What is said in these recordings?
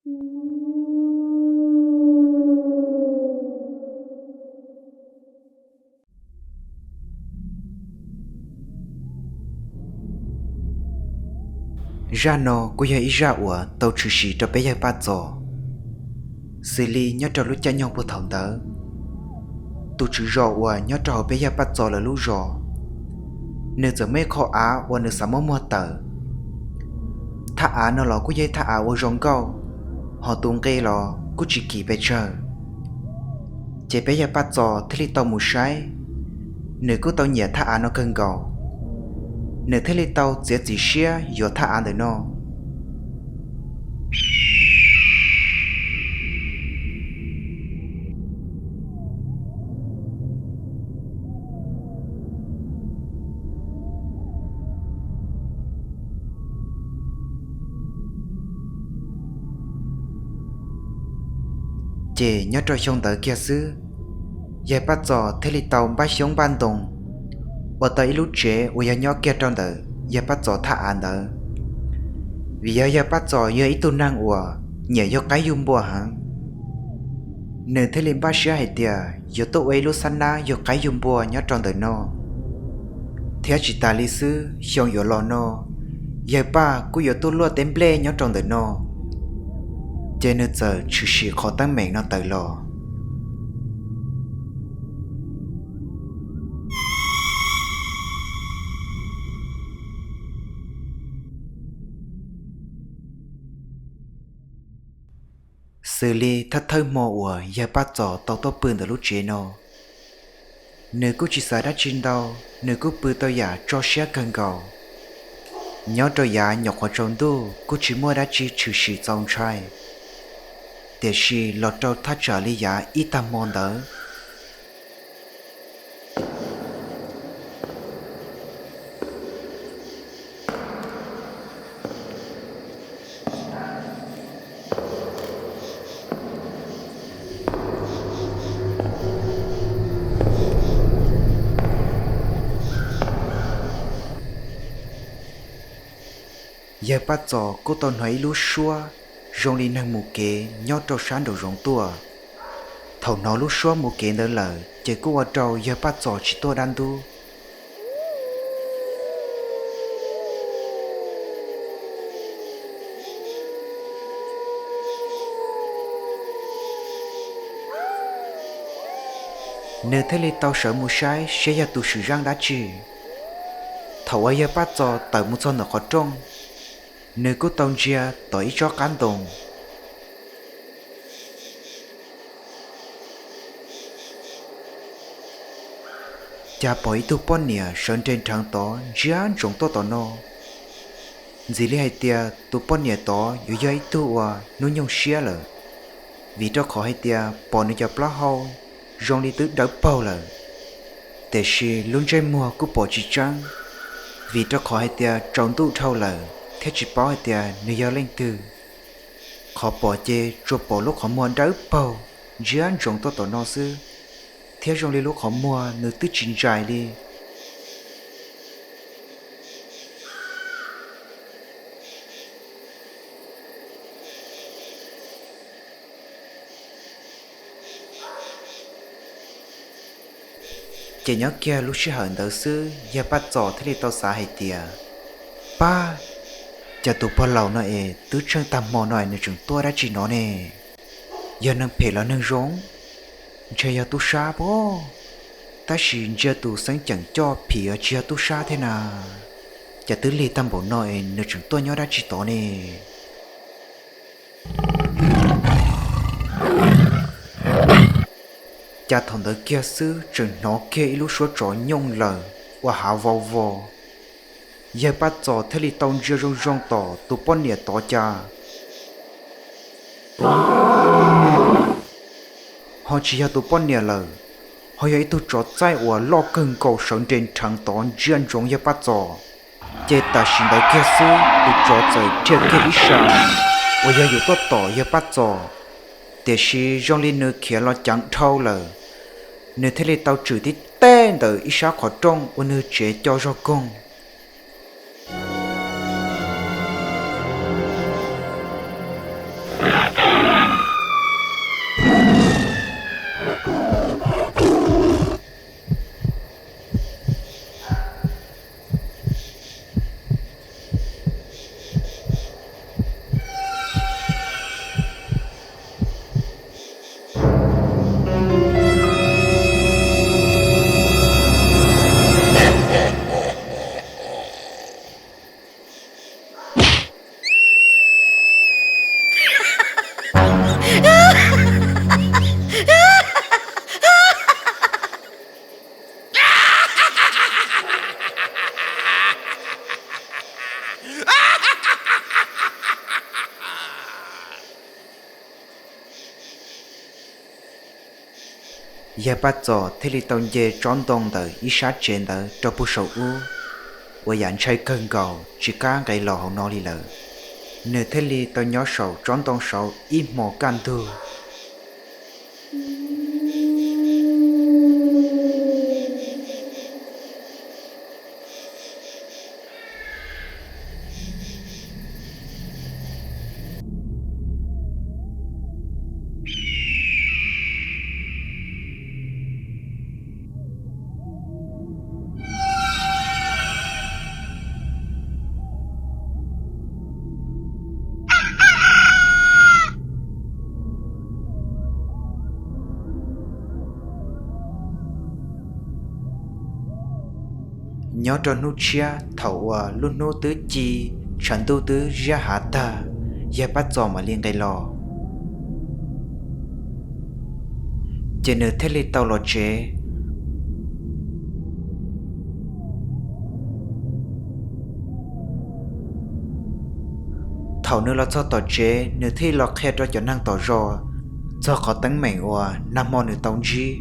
Zaj no kuj yog ib zaj uas tau tshwm sim rau peb yawg Paj Txos. Xws li nyob rau lub caij nyoog puag thaum ntawd, tus tswv zos uas nyob rau hauv peb yawg Paj Txos lawv lub zos, nws txawm muaj ib qho av uas nws xav muab muag tawm. Thaj av no los kuj yog ib thaj av uas zoo nkauj, ho tus nqi los kuj tsis kim pes tsawg. Ces peb yawg Paj Txos thiaj li tau mus saib, nws kuj tau nyiam thaj av no kawg nkaus, nws thiaj li tau txiav txim siab yuav thaj av ntawm no. Ces nyob rau xyoo ntawd kiag xwb, yawg Paj Txos thiaj li tau npaj xyoob npaj ntoo ua tau ib lub tsev uas yog nyob kiag rau ntawm yawg Paj Txos thaj av ntawd. Vim yog yawg Paj Txos yog ib tug neeg uas nyiam yug qaib yug npua heev, nws thiaj li npaj siab hais tias yuav tuaj ua ib lub xab nab yug qaib yug npua nyob rau ntawm no. Thiab tsis tas li xwb, xyoo yuav los no, yawg Paj kuj yuav tuaj luaj teb nplej nyob rau ntawm no. Ces nws txawm tshwm sim qhov teeb meem no tawm los. Xws li thawj thawj hmo uas yawg Paj Txos tau tuaj pw ntawm lub tsev no, nws kuj tsis xav dab tsi ntau, nws kuj pw tau yam tso siab kawg nkaus. Nyob rau yav nyuam qhuav tsaus ntuj kuj tsis muaj dab tsi tshwm sim txaus ntshai. Tiam sis los rau thaj tsam li yav ib tag hmo ntawd, yawg Paj Txos kuj tau hnov ib lub suab zoo li neeg mus kev nyob rau sab nraum zoov tuaj. Thaum hnov lub suab mus kev ntawd lawm ces kuj ua rau yawg Paj Txos tsis tuaj dab ntub. Nws thiaj li tau sawv mus saib saib yog tus swm zeej dab tsi. Thaum uas yawg Paj Txos tawm mus txog ntawm qhov rooj, nws kuj tau ntsia tom ib tsob qab ntoo. Cas pom ib tug poj niam sawv nres nrheev tod ntsia ntsoov tuaj tom no. Ntxim li hais tias tus poj niam tod yuav yog ib tug uas hnub nyoog siab lawm, vim rau qhov hais tias pom nws cov plaub hau zoo li twb dawb paug lawm, tiam sis lub ntsej muag kuj pom tsis tseeb, vim rau qhov hais tias tsaus ntuj dhau lawm thiab tsis paub hais tias nws yog leej twg. Qhov pom ces tsuas pom lub qhov muag dawb paug ntsia ntsoov tuaj tom no xwb, thiab zoo li lub qhov muag nws twb tsis ntsais li. Ces nyob kiag lub sij hawm ntawd xwb yawg Paj Txos thiaj li tau xav hais tias, pab, cas tus pog laus no es twb tsheej tag hmo no es nws tseem tuaj dab tsi no ne? Yog neeg phem los neeg zoo? Ntshe yog tub sab pob. Tab sis ntsia tus xeeb ceem coj phim tsis yog tub sab thiab na, cas twb lig tag npaum no es nws tseem tuaj nyob dab tsi tod ne? Cas thaum ntawd kiag xwb tseem hnov kiag ib lub suab tsov nyooj lawm ua hav vau vos. Yawg Paj Txos thiaj li tau ntsia zoo zoo tom tus poj niam tod cas ho tsis yog tus poj niam lawm, ho yog ib tug tsov txaij uas loj kawg nkaus sawv nres nrheev tod ntsia ntsoov yawg Paj Txos. Ces tam sim ntawd kiag xwb tus tsov txawm dhia kiag ib sab uas yog yuav tuaj tom yawg Paj Txos, tiam sis zoo li nws khiav los ceev dhau lawm, nws thiaj li tau tshwm tib teg ntawm ib sab qhov rooj ua nws tsev co zog koog. Yawg Paj Txos thiaj li tau nce tsob ntoo ntawm ib sab tsev ntawd rau puag saum ub, uas yam ntshai kawg nkaus tsis qab nqes los hauv no li lawm. Nws thiaj li tau nyob saum tsob ntoo saud ib hmos kaj ntug. Nyob rau hnub tshiab thaum uas lub hnub twb ci, tshav ntuj twb ziab hav tag, yawg Paj Txos mam li nqes los. Ces nws thiaj li tau los tsev. Thaum nws los txog tom tsev, nws thiaj los qhia rau cov neeg tom zos txog qhov teeb meem uas nag hmo nws tau ntsib.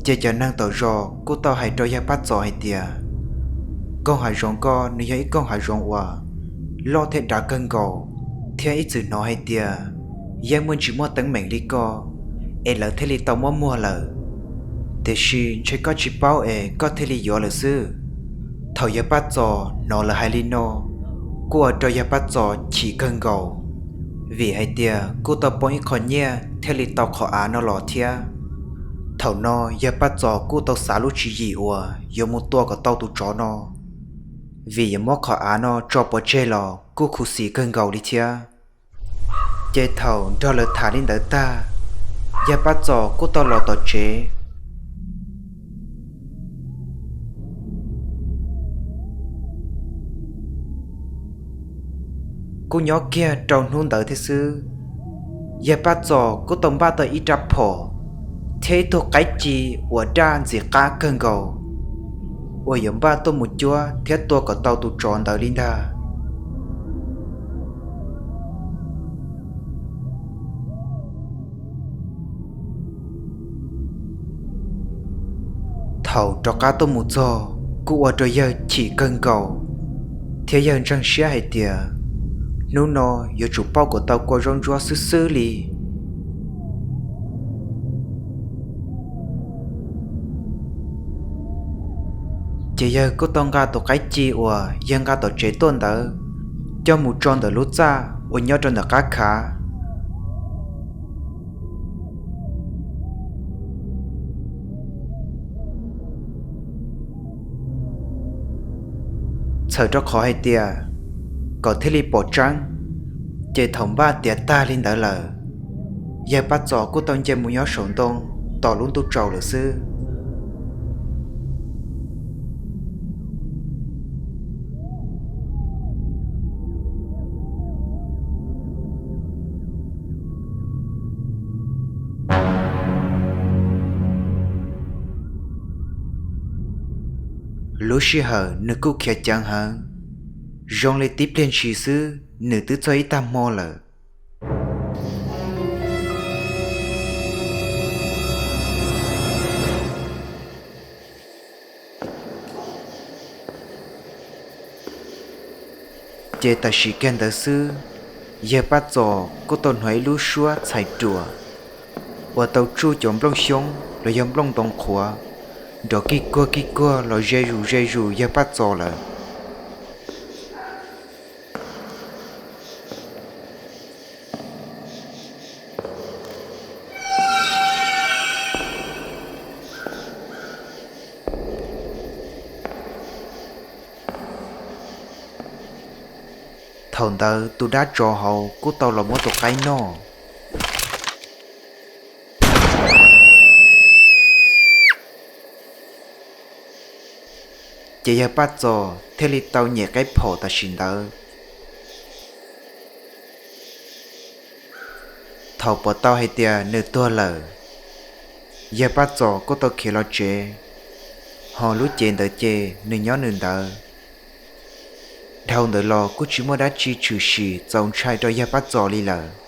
Ces cov neeg tom zos kuj tau hais rau yawg Paj Txos hais tias, koog hav zoov ko nws yog ib koog hav zoov uas loj thiab dav kawg nkaus, thiab ib txwm hnov hais tias yeej muaj tsis muaj teeb meem li ko, es lawv thiaj li tau muab muag lawm. Tiam sis ntshe koj tsis paub es koj thiaj li yuav lawm xwb. Thaum yawg Paj Txos hnov lawv hais li no, kuj ua rau yawg Paj Txos chim kawg nkaus, vim hais tias kuj tau poob ib qho nyiaj thiaj li tau qhov av no los thiab. Thaum no yawg Paj Txos kuj tau xav lub tswv yim uas yuav mus tua kom tau tus tsov no, vim yuav muab qhov av no tso pov tseg los kuj khuv xim kawg nkaus li thiab. Ces thaum nrog lawv tham li ntawd tag, yawg Paj Txos kuj tau los tom tsev. Kuj nyob kiag rau hnub ntawd thiab xwb, yawg Paj Txos kuj tau npaj tau ib rab phom thiab ib tug qaib ci uas daj ntxim qab kawg nkaus, uas yuav npaj tuaj mus cuab thiab tua kom tau tus tsov ntawd li ntag. Thaum rov qab tuaj mus txog kuj ua rau yawg chim kawg nkaus, thiab yawg ntseeg siab hais tias hnub no yuav tsum pauj kom tau kua zaub ntsuab xwb xwb li. Ces yawg kuj tau nqa tus qaib ci uas yawg nqa tom tsev tuaj ntawd coj mus tso ntawm lub txaj uas nyob rau ntawm qab khav. Txhawm rau qhov hais tias kom thiaj li pom tseeb, ces thaum npaj tiav tag li ntawd lawm, yawg Paj Txos kuj tau nce mus nyob saum ntoo tos lub ntuj tsaus lawm xwb. Lub sij hawm nws kuj khiav ceev heev, zoo li tib pliag ntshis xwb nws twb txog ib tag hmo lawm. Ces tam sim kiag ntawd xwb, yawg Paj Txos kuj tau hnov ib lub suab txhais ruam uas tau tsuj cov nplooj xyoob los yog nplooj ntoo qhuav nrov kig kuag kig kuag los ze zus ze zus yawg Paj Txos lawm. Thaum ntawd tus dab tsov hauv kuj tau los muab tus qaib noj. Ces yawg Paj Txos thiaj li tau nyem qaib phom tam sim ntawd. Thaum pom tau hais tias nws tuag lawm, yawg Paj Txos kuj tau khiav los tsev, ho lub cev ntawd ces nws nyob nws ntawd. Dhau ntawd los kuj tsis muaj dab tsi tshwm sim txaus ntshai rau yawg Paj Txos li lawm.